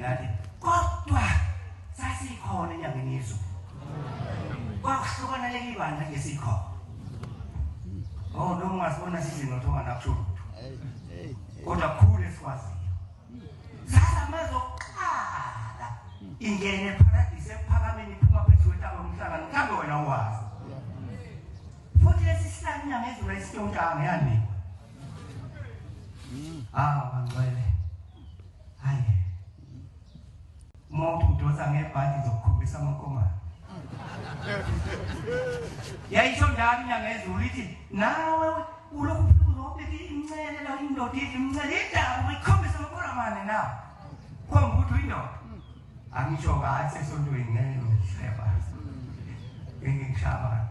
Ngathi kodwa sasikhona enyangeni yezulu. Kwakuhlukana leli bandla nje sikhona. Oh noma ungasibona sizinotho onganakusho lutho. Kodwa kukhulu esikwaziyo. Sasa mazoqala ingene eparadise ekuphakameni iphuma phezu kwentaba yomhlangano mhlawumbe wena uwazi. Futhi lesi sihlanu inyanga yezulu ayisitontanga yanikwa. Ah bangcwele. Hayi. Uma uthi udonsa ngebhadi ngizokukhombisa amankomane. Yayisho njalo inyanga yezulu ithi nawe ulokhu ufika uzobika incele la indoda idla imncele indaba uyikhombisa amankomane na. Khomba ukuthi uyindoda. Angisho kahle esontweni ngeke ngihleba. Ngeke ngishaba.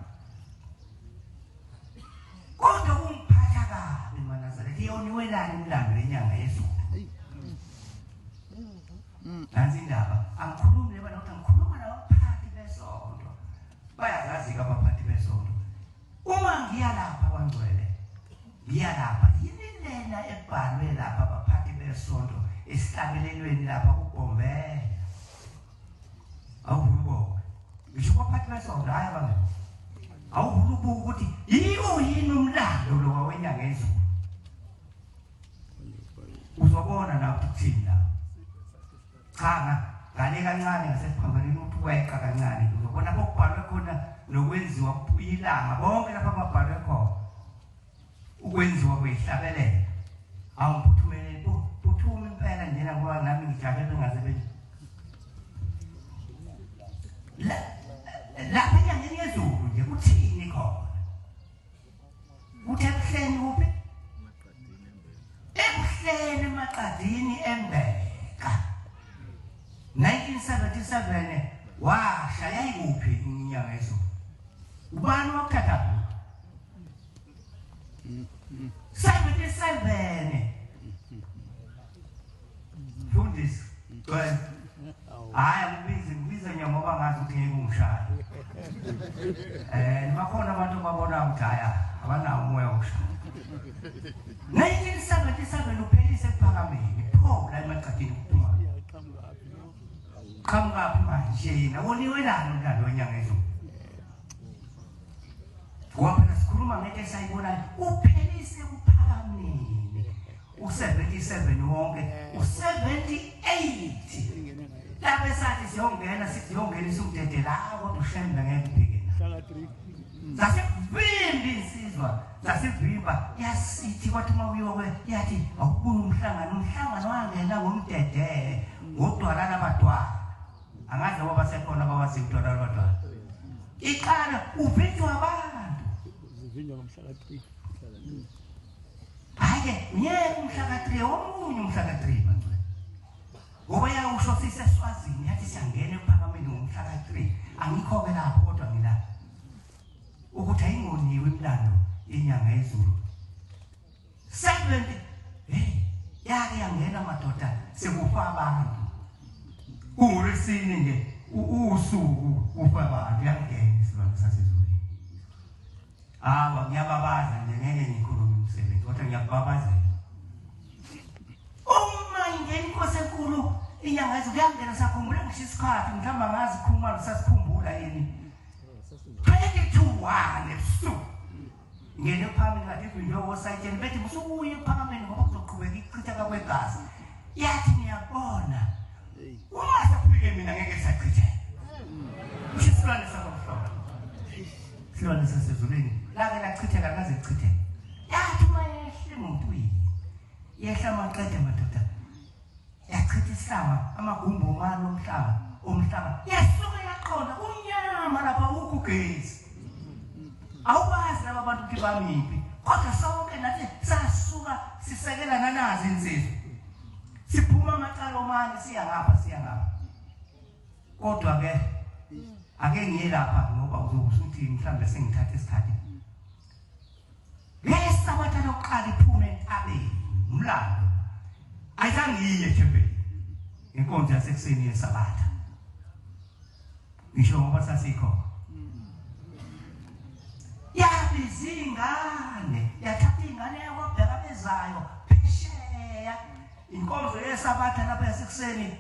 Kodwa kungiphatha kabi maNazaretha iyoniwelani imilando yenyanga yezulu. Nansi indaba, angikhulumi leba nokuthi ngikhuluma nabaphathi besonto. Bayazazi-ke abaphathi besonto. Uma ngiya lapha kwangcwele, ngiya lapha, yini lena ebhalwe lapha abaphathi besonto esihlabelelweni lapha kubhombela. Awuvula ubonge. Ngisho kwaphathi besonto, hhayi abangeke. Awuvula ubuke ukuthi yiwo yini umlando lo wenyanga ezulu. Uzobona na ukuthi kuthini la. Cha ngale kancane ngasesiphambanweni uthi weqa kancane uzobona kokubhalwe khona nokwenziwa ilanga bonke lapha ababhalwe khona ukwenziwa kweyihlabelelo awungiphuthumele phuthuma impela njena ngoba nami ngijake bengaze be lapha enyangeni yezulu nje kuthini khona Uthi ebuhleni kuphi? Ebuhleni emaqadini embeka. 1977 washa yayikuphi inyanga yezulu? Ubani wakuthatha kuphi? 77 Mfundisi, gcwele. Hayi akubizi ngibiza nje ngoba ngazi ukuthi ngeke ungishaye. Eh bakhona abantu ababona ukuthi hhayi abanawo umoya wokushaya. 1977 uphelise ekuphakameni pho la emaqadini kuphuma. Qhamukaphi manje yena woniwelani umlando wenyanga ezulu. Ngoba phela sikhuluma ngento esayibonayo uphelise kuphakameni. U-77 wonke u-78 lapho esathi siyongena sithi siyongena isumdedela kodwa ushembe ngeke ubheke sasivimba insizwa sasivimba yasithi kwathi uma kuyiwa yathi awubuye umhlangano umhlangano wangena ngomdedele ngodwala labadwala angazi ngoba basekhona abawaziyo udwala labadwala iqala uvinjwa abantu zivinjwa ngomhla ka-3 Hhayi-ke ngeke umhla ka-3 omunye umhla ka-3 bangcwele. Ngoba yawusho siseSwazini yathi siyangena ekuphakameni ngomhla ka-3. Angikho-ke lapho kodwa ngila. Ukuthi ayingoniwe imilando yenyanga yezulu. 70 hey yake yangena madoda sekufa abantu. Kungolwesine nje usuku kufa abantu yangena isilwane sasezulwini. Awa ngiyababaza nje ngeke ngikhulume umsebenzi kodwa ngiyakubabazela. Uma ingena inkosi enkulu inyanga yezulu kuyangena sakhumbula ngisho isikhathi mhlawumbe angazi khumalo sasikhumbula yini. 22 ebusuku. Ngene phambili kade ivinjwe wosayitsheni bethi musukuye ephakameni ngoba kuzoqhubeka ichitheka kwegazi. Yathi ngiyabona Uma sekufike mina ngeke sachitheka. Kusho isilwane sakomhlophe. Isilwane sasezulwini lake lachitheka kaze kuchitheke. Yathi uma yehle emotweni yehla amaqede madoda yachitha isihlanga amagumbi omane omhlaba omhlaba yasuka yaqonda kumnyama lapha ukho ugesi awubazi laba bantu ukuthi bamiphi kodwa sonke nathi sasuka sisekela nanazi insizwa siphuma amacala omane siya ngapha siya ngapha kodwa ke ake ngiye lapha ngoba uzokusuthi mhlambe sengithatha isikhathi ngesabatha lokuqala iphume entabeni umlando ayizange iye ethempelini inkonzo yasekuseni yesabatha ngisho ngoba sasikhona yabiza ingane yathatha ingane yakwabheka bezayo phesheya inkonzo yesabatha lapha yasekuseni.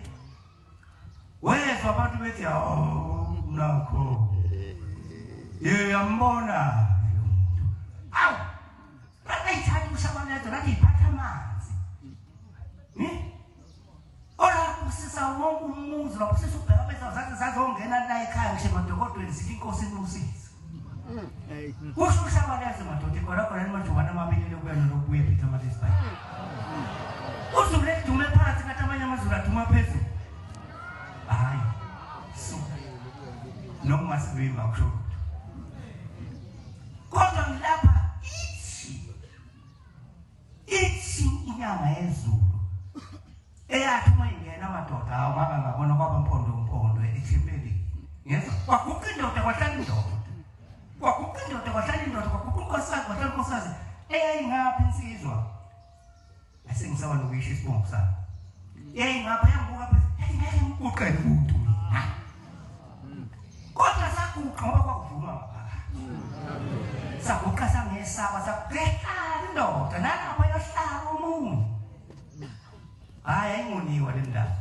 Wezwa abantu bethi awu nakho. Yeyambona lo muntu. Awu! Bayithatha ushabalala lathi iphatha amanzi. Olabusisa wonke umuzi wabusisa ubheka bese zathi zazongena la ekhaya ngisho emadokodweni sithi inkosi inusise. Kusho ushabalala madoda ikona khona emajubane amabili lokuya nokubuya ePeter Maritzburg. Uzulu elidume phansi kanti amanye amazulu aduma phezulu. Hayi. Suka. Noma sivimba kusho lutho. Kodwa ngilapha ithi inyanga yezulu eyathi uma ingena amadoda awu ngake ngabona kwaba mpondo mpondo ethempelini. Ngezwa kwaguqa indoda kwahlala indoda. Kwaguqa indoda kwahlala indoda kwaguqa unkosikazi kwahlala unkosikazi eyayingaphi insizwa. Asengisaba nokuyisho isibongo sami. Eyayingapha yangibuka phezulu yathi ngeke ngiguqele umuntu mina. Kodwa saguqa ngoba kwakuvuma ngaphakathi. Saguqa sangesaba sakuhlala indoda nalapho yohlala omunye. Hayi ayingoniwa le ndaba.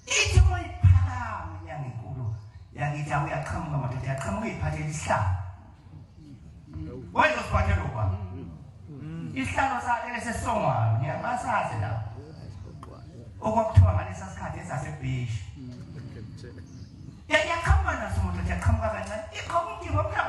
Ithi uma iphakama inyanga enkulu yakithi awuyaqhamuka madoda yaqhamuka iphathele isihlalo. Wayezosiphathela ubani? Isihlalo sakhe lesesongwayo ngiyabasazi lapho. Okwakuthiwa ngalesa sikhathi esasebhishi. Yaqhamuka naso madoda yaqhamuka kancane. Iqhamuka umdingo omhlaba.